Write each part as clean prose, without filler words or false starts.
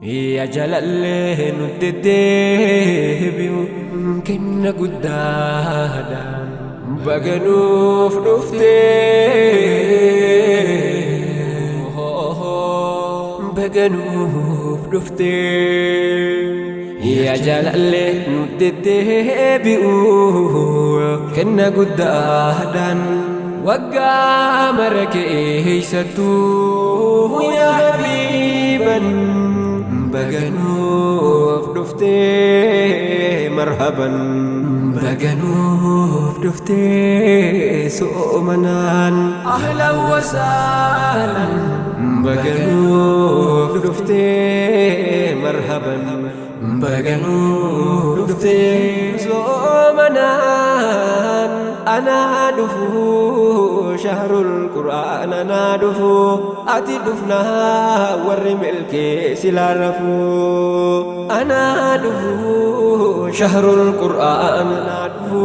Yaa jaalallee nutti deebi'u kenna guddaadha. Baga nuuf dhuftee, baga nuuf dhuftee. Yaa jaalallee nutti deebi'u kenna guddaadhaan. Waggaa mara keessattuu yaa habiiban, baga nuuf dhuftee marhaban. Baga nuuf dhuftee soomanaan, ahlan wasaalan. Baga nuuf dhuftee marhaban. Baga nuuf dhuftee soomanaan. Anaa dhufu shahrul qur'aan, anaa dhufu. Ati dhufnaa warri milkee silaa rafu. Anaa dhufu shahrul qur'aan, anaa dhufu.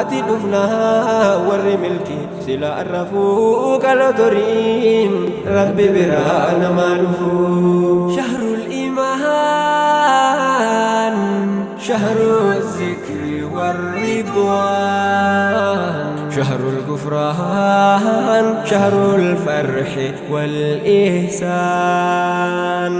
Ati dhufnaa warri milkee silaa rafu. Kalotoriin rabbi biraa namaa dhufu. Shahrul imaan, shahrul zikri والرضوان، شهر الغفران، شهر الفرح والإحسان.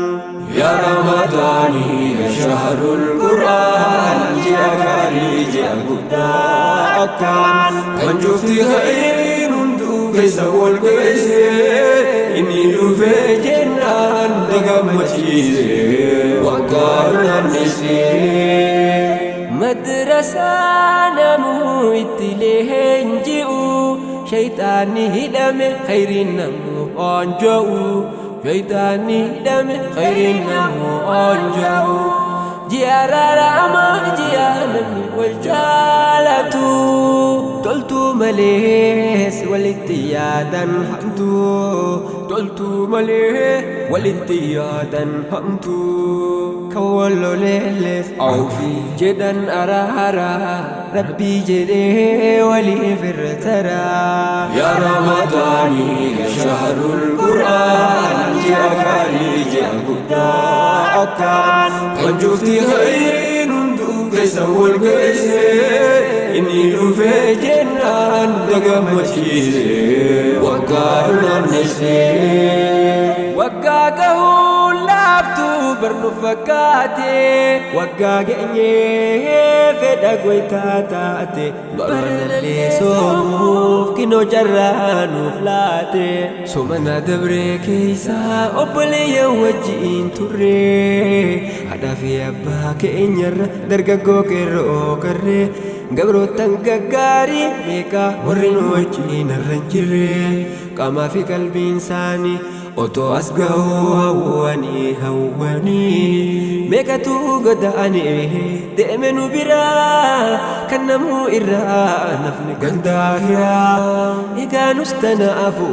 يا رمضان يا شهر القرآن، ji'a gaarii, ji'a guddaa akkaan kan cufti khayriin hunduu keessa wal geesse. Inni dhufee jennaan dagammachiise, waggaa naannessee. Madrasaa namuu itti leenji'u, shayxaanni hidhame, khayriin namuu oonjo'u. Shayxaanni hidhame, khayriin namuu oonjo'u. Ji'a raaramaa, ji'a namni wal jaalatu, toltuu malees walitti yaadan hamtu, toltuu malee walitti yaadan hamtu. Kan wal loleelles awfii jedhan araara, rabbii jedhee waliif irra taraa. يا رمضان يا شهر القرآن، ji'a gaarii, ji'a guddaa akkaan kan cufti khayriin hunduu keessa wal geesse. Inni dhufee jennaan dagammachiise, waggaa naannessee. Waggaa gahuun laaftuu barnu fakkaate, waggaa geenyee fedha goytaa taate. Baranallee soomuuf kinoo carraa nuuf laate. Soomana dabree keessaa obboleeyyan wajjiin turre, haadhaa fi abbaa keenyarra dargaggoo qeerroo qarree, gabroottan gaggaarii meeqaa warri nu wajjiin har'a hin jirre. Qaamaa fi qalbiin isaanii otoo as gahuu hawwanii hawwanii, meeqatu goda'anii deeme nu biraa, kan namuu irraa nafni gandaa kiraa. Egaa nus tanaafu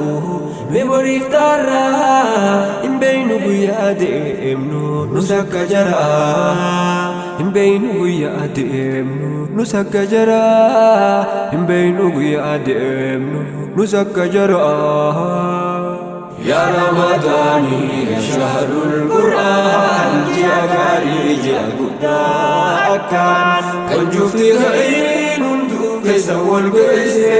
meemoriif taarraa, hin beeynu guyyaa deemnu nus akka jaraa, hin beeynu guyyaa deemnu nus akka jaraa, hin beeynu guyyaa deemnu nus akka jaraa. يا رمضان يا شهر القرآن، ji'a gaarii, ji'a guddaa akkaan kan cufti khayriin hunduu keessa wal geesse.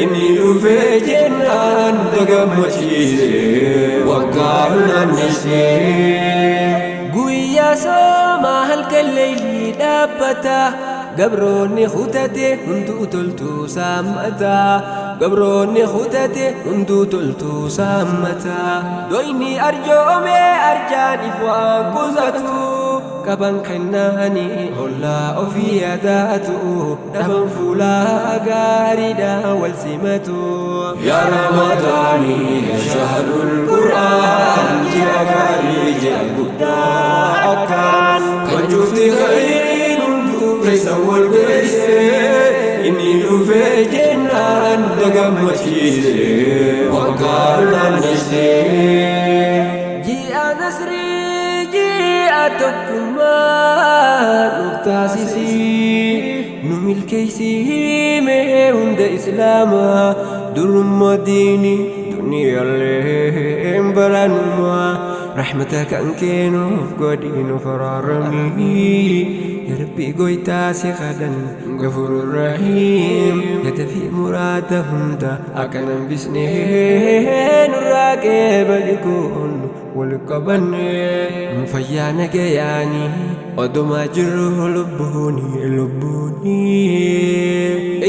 Inni dhufee jennaan dagammachiise, waggaa naannessee. Guyyaa soomaa halkan leeylii dhaabbata, gabroonni kutate hunduu toltuu saammata, gabroonni kutate hunduu toltuu saammata. Doyni arjoome arjaaniif waan qusatu, qaban kennaanii ollaa ofii yaadaatu, dhaban fuulaa gaariidhaan wal simatu. يا رمضان يا شهر القرآن، ji'a gaarii, ji'a guddaa akkaan kan cufti khayriin hunduu keessa wal geesse. Inni dhufee jennaan dagammachiise, waggaa naannessee. Ji'a nasrii, ji'a tokkummaa nuuf taasisii, nu milkeessii mee hunda islaamaa. Durummaa diinii duniyaallee baranuma. Rahmata kan keenuuf godhi nuuf araaramii. Yaa Rabbi goytaa si kadhan Ghafuurur Rahiim. Yadafii muraada hunda akka nan bisnee nurraa qeebali kun wal qabanne. Fayyaa nagayaanii odumaa jirru lubbuuni lubbuuni.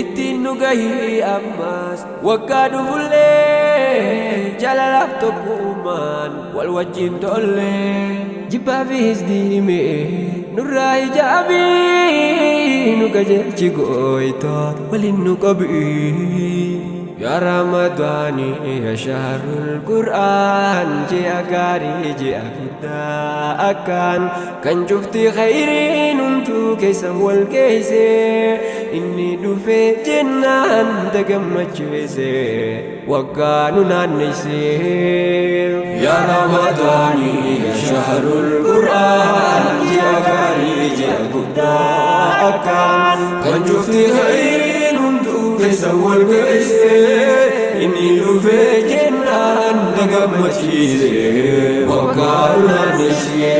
Ittiin nu gahii ammas waggaa dhufullee jaalalaaf tokkummaan wal wajjin tollee. Jibbaa fi hisdiime nurraa hijaabii nu qajeelchi gooytaa waliin nu qabii. Yaa Ramadaani yaa shahrul Qur'aan ji'a gaarii ji'a guddaa akkaan kan cufti khayriin hunduu keessa wal geesse inni dhufee jennaan dagammachiise waggaa nu naannesse. Yaa Ramadaani yaa shahrul Qur'aan ji'a gaarii ji'a guddaa akkaan kan cufti khayriin hunduu keessa wal geesse inni dhufee jennaan dagammachiise waggaa nu naannesse.